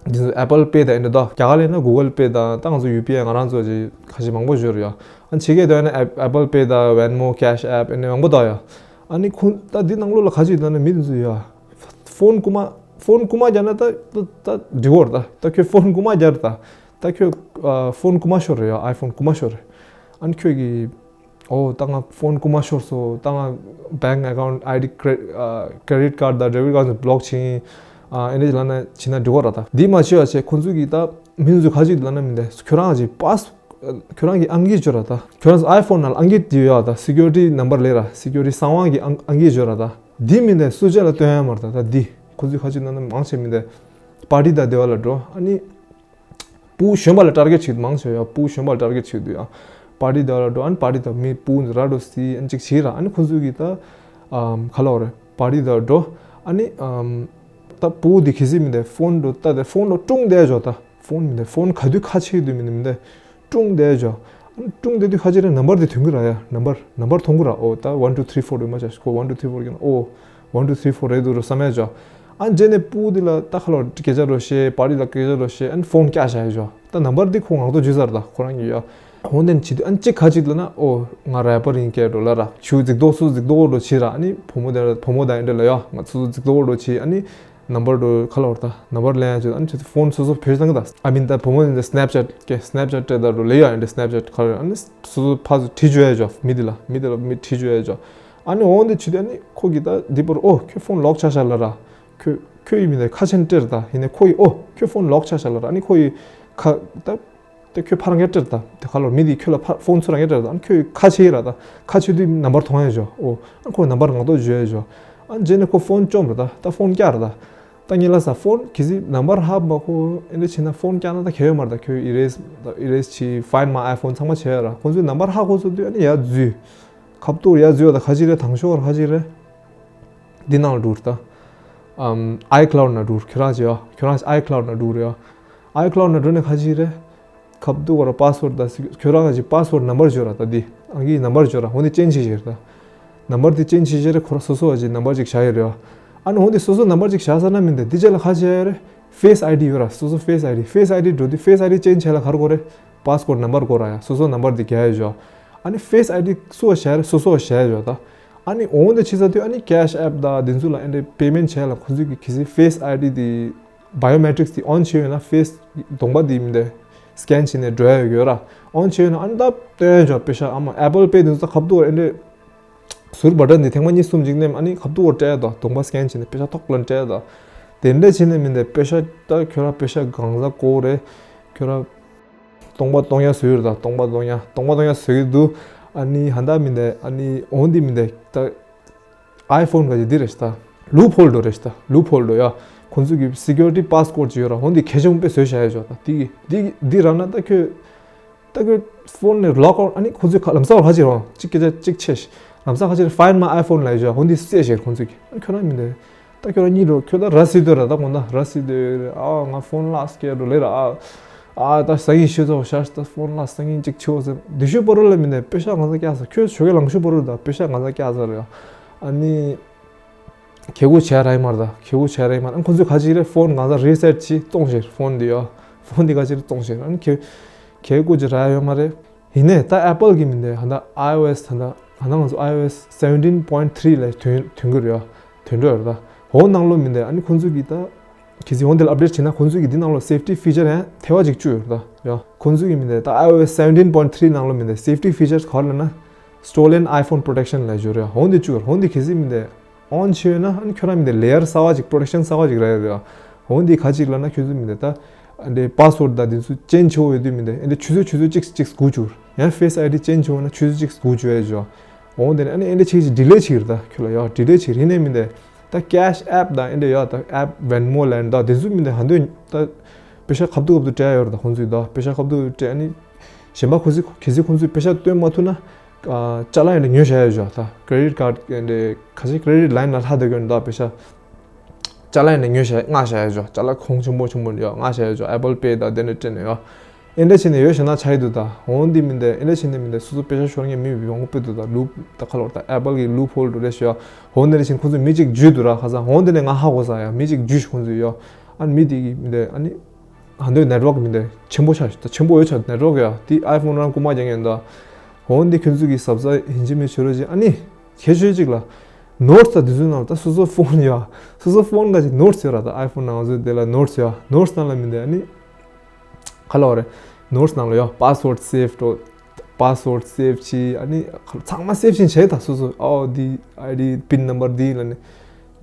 འདི་ཚོ་ཨེ་པལ་པེ་དང་ཨེ་འདྲ་དོ། རྒྱ་གར་ལ་ཡིན་ན་གུ་གལ་པེ་དང་ད་ང་ཚོ་ཡུ་པི་ཨའི་ང་རང་ཚོ་ཅིག་ཁ་ཤས་མང་པོ་ཞུ་རེད་ཡོ། ཨ་ཕྱི་རྒྱལ་དུ་ཡིན་ན་ཨེ་པལ་པེ་དང་ཝེན་མོ་ཀེཤ་ཨེབ་ཨེ་འདྲ་མང་པོ་དོ་ཡོ། ཨ་ནི་ཁོང་ད་འདི་ནང་ལོགས་ལ་ཁ་ཅིག་ད་ནི་མི་འདི་ཚོ་ཡོ། ཕོན་རྐུ་མ་ཕོན་རྐུ་མ་རྒྱག་ན་ད་ད་ད་འགྲིག་གོ་ར་ད། ད་ཁྱོད་ཕོན་རྐུ་མ་རྒྱག་ར་ད། ད་ཁྱོད་ཨ་ཕོན་རྐུ་མ་ཤོར་རེད་ཡོ། ཨའི་ཕོན་རྐུ་མ་ཤོར་རེད། ཨ་ནི་ཁྱོད་ཀྱི་ཨོ་ད་ང་ཕོན་རྐུ་མ་ཤོར་སོང་། ད་ང་བེང་ཨེ་ཀའུན་ཊི་ཨའི་ཌི་ཀེ་རེ་ཨ་ཀེ་རེ་ཌིཊ་ཀཱཌ་དང་ཌེ་བིཊ་ཀཱཌ་ཚོ་བི་ལོག་བྱས་ཡིན། ཨ་ཨེ་འདྲ་ལབ་ན་བྱས་ན་འགྲིག་གོ་ར་ད། འདི་མ་བྱེད་པ་བྱས་ཁོང་ཚོས་ཀྱིས་ད་མི་ཚོས་ག་ཅིག་ལབ་ན་མི་འདི་ཁྱོད་རང་གི་པཱས་ཁྱོད་རང་གི་ཨང་ཀི་བརྗོད་ར་ད། ཁྱོད་རང་ཚོ་ཨའི་ཕོན་ནང་ལ་ཨང་ཀི་དེ་ཡོད་ད། སི་ཀུ་རི་ཊི་ནམ་བར་ལབ་ར། སི་ཀུ་རི་ཊི་གསང་བ་གི་ཨང་ཨང་ཀི་བརྗོད་ར་ད། འདི་མི་འདི་སུ་གཅིག་ལ་སྟོན་ཡ་མ་རེད་ད། ད་འདི་ཁོང་ཚོས་ག་ཅིག་ལབ་ན་མང་ཆེ་མི་འདི་པར་ཊི་དང་དེ་བ་ལ་འགྲོ། ཨ་ནི། སྤུ་གུ་གཞོན་པ་ལ་ཊར་གེཊ་བྱེད་དུ་མང་ཆེ་ཡོད། སྤུ་གུ་གཞོན་པ་ལ་ཊར་གེཊ་བྱེད་དུ་ཡོད། པར་ཊི་དེ་ལ་འགྲོ། ཨ་ནི་པར་ཊི་དང་མི་སྤུ་གུ་ར་འགྲོ་སི་ཨ་ནི་གཅིག་བྱེད་ར། ཨ་ནི་ཁོང་ཚོས་ཀྱིས་ད་ཨམ་ག་ལབ་རེད། པར་ཊི་དེ་ལ་འགྲོ། ཨ་ནི་ཨམ་ད་སྤུ་གུ་དེ་གལ་སྲིད་མི་འདི་ཕོན་འགྲོ་ད་དེ་ཕོན་འགྲོ་ཀྲུང་བསྡད་འཇོག་ད། ཕོན་མི་འདི་ཕོན་ག་དུས་ཁ་ཕྱེ་དུས་མི་འདི་མི་འདི་ཀྲུང་བསྡད་འཇོག་ཨ་ནི་ཀྲུང་བསྡད་དུས་ཁ་ཕྱེ་རེ་ནམ་བར་དེ་ཐོན་གི་ར་ཡ། ནམ་བར་ནམ་བར་མཐོང་གི་ར། ཨོ་ད་ཝན་ཊུ་ཐི་རི་ཕོར་རེད་མ་ཆགས་ཁོ་ཝན་ཊུ་ཐི་རི་ཕོར་གྱི་ན་ཨོ། ཝན་ཊུ་ཐི་རི་ཕོར་རེད་འདུག་རོ་བསམ་ཡ་ཅོ། ཨ་ནི་རྗེས་ནས་སྤུ་གུ་འདི་ལ་ད་ཁ་ལོ་སྐད་ཆ་རོ་བཤད། པར་ཊི་ལ་སྐད་ཆ་རོ་བཤད། ཨ་ནི་ཕོན་བཀྱག་བཞག་ཡ་ཅོ། ད་ནམ་བར་འདི་ཁོ་ངག་ཐོག་འཇུས་ཚར་ད་ཁོ་རང་གིས་ཡ། འོ་དེ་ནི་བྱེད་དུས་ཨ་ནི་གཅིག་ག་ཅིག་ལབ་ན་ཨོ་ང་རེ་པར་ཡིན་སྐད་རོ་ལབ་ར། ཆུ་རྫིག་མདོག་སུ་རྫིག་མདོག་རོ་བྱེད་ར། ཨ་ནི་བུ་མོ་དེ་བུ་མོ་དང་ཨེ་འདྲ་ལ་ཡ་ང་ཚོ་རྫིག་མདོག་རོ་བྱེད། ཨ་ནི་ནམ་བར་རོ་ཁ་ལོ་ར་ད་ནམ་བར་ལེན་ཡ་ཅོ། ཨ་ནི་ཆུ་ཕོན་སོ་སོ་བེད་སྤྱོད་བཏང་གི་ད། ཨ་མིན་ད་བུ་མོ་དེ་སི་ནེབ་ཅེཊ་ཀྱི་སི་ནེབ་ཅེཊ་སྤྲད་ད་རོ་ལེ་ཡ་ཨེ་འདྲ་སི་ནེབ་ཅེཊ་ཁ་ལོ། ཨ་ནི་སོ་སོ་ཕར་ཚུར་བྲིས་བཅུག་ཡ་ཅོ། མི་དེ་ལ་མི་དེ་ལ་མི་བྲིས་བཅུག་ཡ་ཅོ། ཨ་ནི་འོ་འདི་བྱེད་དུས་ཨ་ནི་ཁོ་གིས་ད་འདི་པར་ཨོ་ཁྱོད་ཕོན་ལོག་ཆགས་ཤག་ལབ་ར། ཁྱོད་ཁྱོད་ཡིན་མིན་ད་ཁ་ཆེན་སྤྲད་ར་ད། ཡིན་ནའི་ཁོ་ཡིས་ཨོ་ཁྱོད་ཕོན་ལོག་ཆགས་ཤག་ལབ་ར། ཨ་ནི་ཁོ་ཡིས་ཁ་ད་དེ་ཁྱོད་ཕར་རང་གིས་སྤྲད་ར་ད། དེ་ཁ་ལོ་མི་དེས་ཁྱོད་ལ་ཕར་ཕོན་ཚུར་རང་གིས་སྤྲད་ར་ད། ཨ་ནི་ཁྱོད་ཁ་ཕྱེ་ར་ད། ཁ་ཕྱེ་དུས་ནམ་བར་མཐོང་ཡ་ཅོ། ཨོ་ཨ་ནི་ཁོ་ནམ་བར་ངག་ཐོག་འཇུ་ཡ་ཅོ། ཨ་ནི་རྗེས་ནས་ཁོ་ཕོན་བཅོམ་ར་ད། ད་ཕོན་བཀྱག་ར་ད། ད་ངས་ལབ་ས་ཕོན་གལ་སྲིད་ནམ་བར་ཧ་མ་གོ་ཨེ་འདྲ་བྱས་ན་ཕོན་བཀྱག་ན་ད་གལ་ཡོད་མ་རེད་ད། ཁྱོད་ཨི་རེས་ཨི་རེས་བྱས། Find My iPhone ཚང་མ་བྱས་ཡ་ར། ཁོང་ཚོས་ནམ་བར་ཧ་གོ་ཚར་དུས་ཨ་ནི་ཡར་འཛུལ། ཁ་ཐུག་ཡར་འཛུལ་བ་ད་ཁ་ཅིག་རེད། དང་ཤོག་ར་ཁ་ཅིག་རེད། འདི་ནང་ལ་འགྲོ་ར་ད། ཨམ་ཨའི་ཁི་ལའུ་ཌི་ནང་འགྲོ་ར། ཁྱོད་རང་ཅིག་ཡ་ཁྱོད་རང་ཨའི་ཁི་ལའུ་ཌི་ནང་འགྲོ་ར་ཡ། ཨའི་ཁི་ལའུ་ཌི་ནང་འགྲོ་ནས་ཁ་ཅིག་རེད། ཁ་ཐུག་ག་ར་པཱ་སི་ཝར་ཌི་ད་ཁྱོད་རང་གི་པཱ་སི་ཝར་ཌི་ནམ་བར་བརྗོད་ར་ད། འདི་ཨང་ཀིའི་ནམ་བར་བརྗོད་ར། འོ་འདི་ཅེན་ཇི་བྱེད་ར་ད། ནམ་བར་འདི་ཅེན་ཇི་བྱེད་ར། ཁོ་ར་སོ་སོ་བ་ཅིག་ནམ་བར་ཅིག་བཞག་ཡོད་རེད་བ། ཨ་ནི་འོ་འདི་སོ་སོ་ནམ་བར་ཅིག་བཞག་ཚར་ན་མི་འདི་འདི་རྗེས་ལ་ཁ་ཅིག་ཡ་ཡོད་རེད། Face ID ཡོད་ར། སོ་སོ་Face ID། Face ID འགྲོ་དུས་Face ID ཅེན་ཇི་བྱེད་ལ་ག་རེ་དགོས་རེད། པཱ་སི་ཝར་ཌི་ནམ་བར་དགོས་ར་ཡ། སོ་སོ་ནམ་བར་འདི་རྒྱག་ཡ་ཡོད། ཨ་ནི་Face ID སུ་བ་བཞག་རེད། སོ་སོ་བ་བཞག་ཡ་ཡོད་ད། ཨ་ནི་འོ་འདི་བྱེད་ཚར་དུས་ཨ་ནི་ཀེཤ་ཨེབ་དང་འདི་ཚོ་ལ་ཨེ་འདྲ་པེ་མེན་ཊི་བྱེད་ལ་ཁོང་ཚོས་ཀྱི་གལ་སྲིད་Face ID དེ་བའི་ཡོ་མེ་ཊི་རིག་སི་དེ་ཨོན་བྱས་ཡོད་ན་ཕེ་སི་གདོང་པ་དེ་མི་འདྲ་སི་ཀེན་བྱས་ནས་འགྲོ་ཡ་ཡོད་ཀྱི་ཡོད་ར། ཨོན་བྱས་ཡོད་ན་ཨ་ནི་ད་སྟོན་ཡ་ཅོ་པེ་ཤ་ཨ་མ་ཨེ་པལ་པེ་དེ་ཚོ་ཁ་ཐུག་ཨེ་འདྲ་ཟུར་བ་ཊན་དེ་ཐེངས་མ་གཉིས་གསུམ་ཅིག་མནན་ཨ་ནི་ཁ་ཐུག་སྤྲད་དོ། གདོང་པ་སི་ཀེན་བྱས་ནས་པེ་ཤ་ཐོག་ལ་སྤྲད་དོ། དེ་འདྲ་བྱས་ནས་མི་འདྲ་པེ་ཤ་ད་ཁྱོད་ར་པེ་ཤ་གང་ཟག་གོ་རེད་ཁྱོད་ར། སྟོང་པ་སྟོང་ཡ་བཟོས་ཡོད་རེད་ད། སྟོང་པ་སྟོང་ཡ་སྟོང་པ་སྟོང་ཡ་བཟོས་ཀྱི་འདུག་ཨ་ནི་ཧ་ད་མི་འདི་ཨ་ནི་འོན་ཏེ་མི་འདི་ད་ཨའི་ཕོན་ག་ཅི་འདི་རེད་ད། ལུབ་ཧོལ་འགྲོ་རེད་ད། ལུབ་ཧོལ་འགྲོ་ཡ། ཁོང་ཚོ་གི་སི་ཀུ་རི་ཊི་པཱ་སི་ཀོཌ་ཅིག་ཡོད་ར། འོན་ཏེ་གལ་ཆེན་པོ་དཔེ་བཟོས་བཞག་ཡ་ཅོག་ད། འདི་འདི་འདི་རག་ན་ད་ཁྱོད་ད་ཁྱོད་ཕོན་ནས་ལོག་ཨའུ་ཊི། ཨ་ནི་ཁོང་ཚོས་ལམ་སང་ཁ་ཅིག་རང་གཅིག་སྐད་ཆ་གཅིག་བྱས་ཤིག་ལམ་སང་ཁ་ཅིག་Find My iPhone ལབ་ཡ་ཅོག་འོན་ཏེ་བསད་བཞག་ཁོང་ཚོ་གི། ཨ་ནི་ཁྱོད་རང་མི་འདི། ད་ཁྱོད་རང་གཉིད་འགྲོ། ཁྱོད་ད་ར་སི་དོ་ར། ད་དགོང་ད་ར་སི་དོ་ར། ཨ་ང་ཕོན་བརླགས་སོང་འགྲོ་ལེ་ར། ཨ་ ཨ་ད་སང་ཉིན་ཤོད་ཚོ་ཤར་ད་ཕོན་ལ་སང་ཉིན་གཅིག་ཆེ་བོ་ཟེར་འདི་ཤོད་པོ་རོ་ལ་མི་འདི་པེ་ཤ་ང་ཚ་ཀྱག་ས་ཁྱོད་ཞོགས་ཀས་ལང་ཤོད་པོ་རོ་ད་པེ་ཤ་ང་ཚ་ཀྱག་ས་རེད་ཡ། ཨ་ནི། ཁེ་གུ་ཆེ་ར་ཡི་མར་ད་ཁེ་གུ་ཆེ་ར་ཡི་མར་ཨ་ཁོ་ཚོས་ག་ཅིག་རེད་ཕོན་ང་ཚ་རི་སེཊ་ཅི་གཏོང་ཤེར་ཕོན་འདི་ཡོ། ཕོན་འདི་ག་ཅིག་རེད་གཏོང་ཤེར་ཨ་ནི་ཁེ་ཁེ་གུ་ཅི་ར་ཡོད་མ་རེད། ཡིན་ནས་ད་ཨེ་པལ་གི་མི་འདི་ཧ་ད་iOS ད་ད་ཧ་ད་ང་ཚོ་iOS seventeen point three ལ་ཐོན་ཐོན་གི་རེད་ཡོ། ཐོན་འགྲོ་ཡོད་རེད་ད། འོ་ནང་ལོ་མི་འདི་ཨ་ནི་ཁོ་ཚོས་གི་ད་གི་སི་འོ་འདི་ལ་ཨབ་ཌེཊ་བྱས་ན་ཁོ་ཚོས་གི་འདི་ནང་ལོ་safety feature ཡང་ཐེ་བ་ཅིག་བཅུག་ཡོད་རེད་ད་ཡོ། ཁོ་ཚོས་གི་མི་འདི་ད་iOS seventeen point three ནང་ལོ་མི་འདི་safety features ག་རེ་ལབ་ན། Stolen iPhone Protection ལབ་ཡོད་རེད། འོ་འདི་བཅུག་འོ་འདི་གལ་སྲིད་མི་འདི་on བྱས་ཡོད་ན་ཨ་ནི་ཁྱོད་རང་མི་འདི་layer གསར་བ་ཅིག་protection གསར་བ་ཅིག་རག་ཡོད་རེད། འོ་འདི་ག་ཅིག་ལབ་ན་ཁྱོད་ཚོ་མི་འདི་ད་ཨ་འདི་password ད་འདི་ཚོ་change བྱེད་འོས་ཡོད་དུས་མི་འདི་ཨ་འདི་ཆུ་ཚོད་ཆུ་ཚོད་གཅིག་གཅིག་སྒུག་བཅུག་ཡང་Face ID change བྱེད་འོས་ན་ཆུ་ཚོད་གཅིག་སྒུག་བཅུག་ཡ་ཡོད། འོ་འདི་ནི་ཨ་ནི་ཨ་འདི་ཅིག་ཅིག་delay བྱེད་ཀྱི་རེད་ད་ཁྱོད་ལ་ཡོ་delay བྱེད་ཀྱི་རེད་ནས་མི་འདི་ད་Cash App ད་ཨ་འདི་ཡོ་ད་app Venmo ལབ་ད་འདི་ཚོ་མི་འདི་ཧ་འདོད་ད་པེ་ཤ་ཁབ་ཏུ་ཁབ་ཏུ་སྤྲད་ཡོད་རེད་ད་ཁོང་ཚོས་ད་པེ་ཤ་ཁབ་ཏུ་སྤྲད་ཨ་ནི། གཞན་པ་ཁོ་ཚོས་གལ་སྲིད་ཁོང་ཚོས་པེ་ཤ་སྟོན་མ་ཐུབ་ན། ཨ་ཅ་ལག་ཡང་ཉོས་བཞག་ཡོད་ཅོག་ད་credit card ཡང་ག་ཅིག་credit line ལ་ལྷག་བསྡད་དགོས་ད་པེ་ཤ། ཅ་ལག་ཡང་ཉོས་བཞག་མངགས་བཞག་ཡོད་ཅོག་ཅ་ལག་གོང་ཆེན་པོ་ཆེན་པོ་ཡོད་མངགས་བཞག་ཡོད་ཅོག Apple Pay ད་དེ་ནས་སྤྲད་ནས་ཡོད། ཨེ་འདྲ་བྱས་ནས་ཡོད་བཞག་ན་ཆ་ཡི་འདུག་ད་འོང་འདི་མི་འདི་ཨེ་འདྲ་བྱས་ནས་མི་འདི་སོ་སོ་པེ་ཤ་ཤོར་མཁན་མི་མི་མང་པོ་སྤེལ་འདུག་ད་loop ད་ཁ་ལོར་ད་Apple གི་loophole འདྲ་རེད་ཤོད་འོང་འདི་འདྲ་བྱས་ཁོང་ཚོས་མི་གཅིག་འཇུས་འདུག་ར་ཁ་སང་འོང་འདི་ནས་ང་ཧ་གོ་ས་ཡ་མི་གཅིག་འཇུས་ཁོང་ཚོས་ཡོད་ཨ་ནི་མི་འདི་གི་མི་འདི་ཨ་ནི། ཧ་འདོད་network མི་འདི་ཆེན་པོ་ཆགས་ཤག་ད་ཆེན་པོ་ཡོད་ཆགས་network ཡ་དེ་iPhone རང་རྐུ་མ་རྒྱག་མཁན་འདུག་འོ་འདི་ཁྱོད་ཚོ་གི་གཟབ་གཟབ་ཡིན་གཅིག་མིན་གཅིག་བྱེད་རོགས་གྱིས་ཨ་ནི་ཁྱད་ཆོས་གཅིག་ལ་notes ད་དེ་ཚོའི་ནང་ལ་ད་སོ་སོ་phone ཡ་སོ་སོ་phone ག་ཅིག་notes ཡོད་ར་ད་iPhone ནང་ང་ཚོའི་དེ་ལ་notes ཡ་notes ནང་ལ་མི་འདི་ཨ་ནི་ག་ལ་བ་རེད་notes ནང་ལ་ཡ་password save འགྲོ password save བྱས་ཨ་ནི་ཚང་མ་save བྱས་བྱས་ད་སོ་སོ་ཨོ་འདི་ID pin number འདི་ལ་ནི་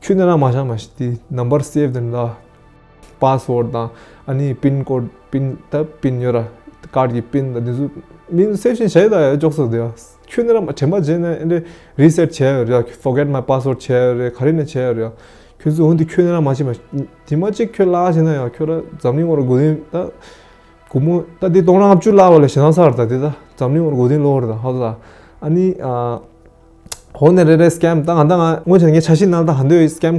ཁྱོད་ནི་རང་མ་བཞག་མ་ཤི་འདི་number save དེ་འདྲ། password དང་ཨ་ནི་pin code pin ད་pin ཡོད་ར་card གི་pin དང་འདི་ཚོ་མིང་save བྱས་བྱས་ད་ཡ་ཅོག་ཙེ་དེ་ཡ་ཁྱོད་ནི་ར་མ་དྲན་པ་བརྗེད་ནས་ཨེ་འདྲ་reset བྱས་ཡོད་ར་forget my password བྱས་ཡོད་ར་ག་རེ་ནས་བྱས་ཡོད་ར་ཁྱོད་ཚོ་འོན་ཏེ་ཁྱོད་ནི་ར་མ་བྱེད་མ་དེ་མ་གཅིག་ཁྱོད་ལག་བྱས་ན་ཡ་ཁྱོད་ར་འཛམ་གླིང་བར་གོ་དོན་ད་སྒོར་མོ་ད་འདི་སྟོང་ཕྲག་ལྔ་བཅུ་ལག་བ་ལས་ཞེ་སྡང་ས་ར་ད་འདི་ད་འཛམ་གླིང་བར་གོ་དོན་ལོག་ར་ད་ཧ་ད་ཨ་ནི་ཨ། ཧོ་ནས་རེ་རེ་scam ད་ང་ད་ང་སྔོན་ཆད་ངས་ཆ་ཤས་ནང་ད་ཧ་འདོད་scam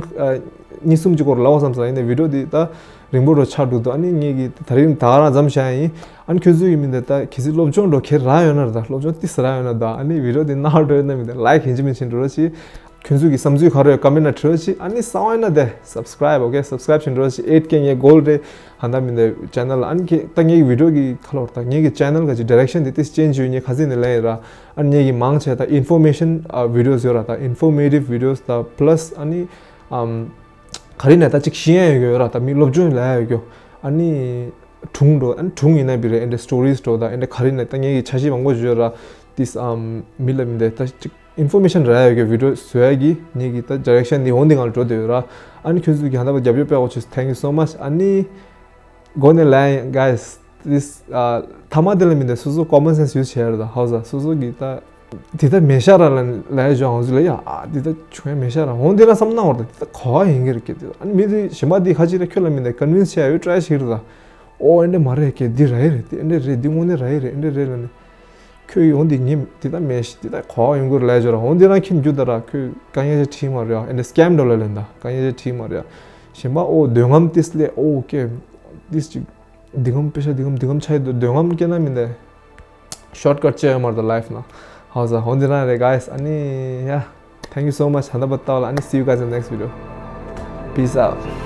གཉིས་གསུམ་ཅིག་སྐོར་ལབ་བསམ་ས་ཡིན་ནས་video འདི་ད་རིང་པོ་རུ་ཆགས་འགྲོ་འདུག་ཨ་ནི་ངས་ཀྱི་ད་རིང་ད་ག་རང་མཚམས་བཞག་ཡིན་ཨ་ནི་ཁྱོད་ཚོའི་ཡིན་མིན་ད་ད་གལ་སྲིད་སློབ་སྦྱོང་འགྲོ་ཁྱེར་རག་ཡོད་ན་ར་ད་སློབ་སྦྱོང་ཏིས་རག་ཡོད་ན་ད་ཨ་ནི་video འདི་ནག་འགྲོ་ཡོད་ན་མིན་ད་like ཡིན་གཅིག་མིན་གཅིག་འགྲོ་རོགས་གྱིས་ཁྱོད་ཚོའི་གི་བསམ་ཚུལ་ག་རེ་ཡོད་comment ནང་བྲིས་རོགས་གྱིས་ཨ་ནི་གསང་བ་ཡིན་ན་དེ་subscribe okay subscribe བྱེད་འགྲོ་རོགས་གྱིས eight K ངའི་goal རེད། ཧ་ད་མི་འདི་channel ཨ་ནི་ཁྱེད་ད་ངེད་ཀྱི་video གི་ཁ་ལོར་ད་ངེད་ཀྱི་channel ག་ཅིག་direction དེ་ཏིས་change བྱུང་ངེད་ཁ་སིག་ནས་ལེན་ཡིན་ར་ཨ་ནི་ངེད་ཀྱི་མང་ཆེ་ད་information ཨ་videos ཡོད་ར་ད་informative videos ད་plus ཨ་ནི་ཨམ་ག་རེ་ནས་ད་ཅིག་ཤེས་ཡ་ཡོད་ཡོད་ར་ད་མི་སློབ་སྦྱོང་ལ་ཡ་ཡོད་ཡོད་ཨ་ནི་གྲུང་འགྲོ་ཨ་ནི་གྲུང་ཡིན་ན་བི་རེད་ཨེ་འདྲ་stories འགྲོ་ད་ཨེ་འདྲ་ག་རེ་ནས་ད་ངེད་ཀྱི་ཆ་ཤས་མང་པོ་ཡོད་ར་ཏིས་ཨམ་མི་ལ་མི་འདི་ད་ཅིག information རག་ཡ་གི་video བཟོ་ཡ་གི་ངེད་ཀྱི་ད་direction འདི་འོང་འདི་ང་ལ་འགྲོ་བསྡད་ཡོད་ར་ཨ་ནི་ཁྱོད་ཚོ་གི་ཧ་ད་པ་རྒྱབ་སྐྱོར་སྤེལ་གོ་ཆེ་thank you so mumuch ཨ་ནི་གོ་ནས་ལན་guys this ཐ་མ་དེ་ལ་མི་འདི་སོ་སོ་common sense use བྱེད་ཡ་ར་ད་ཧོ་ཟ་སོ་སོ་གི་ད་དེ་ད་མེད་ཤ་ར་ལ་ལན་བྱོས་ཧོ་ཟ་ལ་ཡ་ཨ་དེ་ད་བྱུང་ཡ་མེད་ཤ་ར་འོང་འདི་ལ་བསམ་ན་འོར་ད་དེ་ད་གོ་བ་ཡིན་གི་རེད་ཀྱི་དེ་ཨ་ནི་མི་འདི་གཞན་པ་འདི་ཁ་ཅིག་ལ་ཁྱོད་ལ་མི་འདི་convince བྱེད་ཡ་ཡོད་try བྱེད་གི་ར་ད་ཨོ་ཨེ་འདྲ་མ་རེད་ཀྱི་འདི་ར་ཡི་རེད་དེ་ཨེ་འདྲ་རེད་འདི་དངོས་གནས་ར་ཡི་རེད་ཨེ་འདྲ་རེད་ལ་ནི། ཁྱོད་ཡོང་འདི་ཉིན་འདི་ད་མེད་ཤི་འདི་ད་གོ་བ་ཡོང་གི་རེད་ལས་བྱོས་ར་འོང་འདི་རང་ཁྱེད་རྒྱུ་ད་ར་ཁྱོད་དཀའ་ངལ་ཅིག་འཕྲད་མ་རེད་ཨ་ཨེ་འདྲ་scam འགྲོ་ལ་ལན་ད་དཀའ་ངལ་ཅིག་འཕྲད་མ་རེད་ཨ་གཞན་པ་ཨོ་འདོད་རྔམ་ཏིས་ལས་ཨོ་ཀེ་ཏིས་ཅིག་འདི་ངམ་པེ་ཤ་འདི་ངམ་འདི་ངམ་ཆ་ཡི་འདོད་རྔམ་སྐྱེ་ན་མི་འདི་shortcut ཅི་ཡོད་མ་རེད་ད་life ན་ཧ་ཟ་འོང་འདི་རང་རེད་guys ཨ་ནི་ཡ། Thank you so much ཧ་ད་པ་ཏའོ་ལ་ཨ་ནི་see you guys in the next video. Peace out.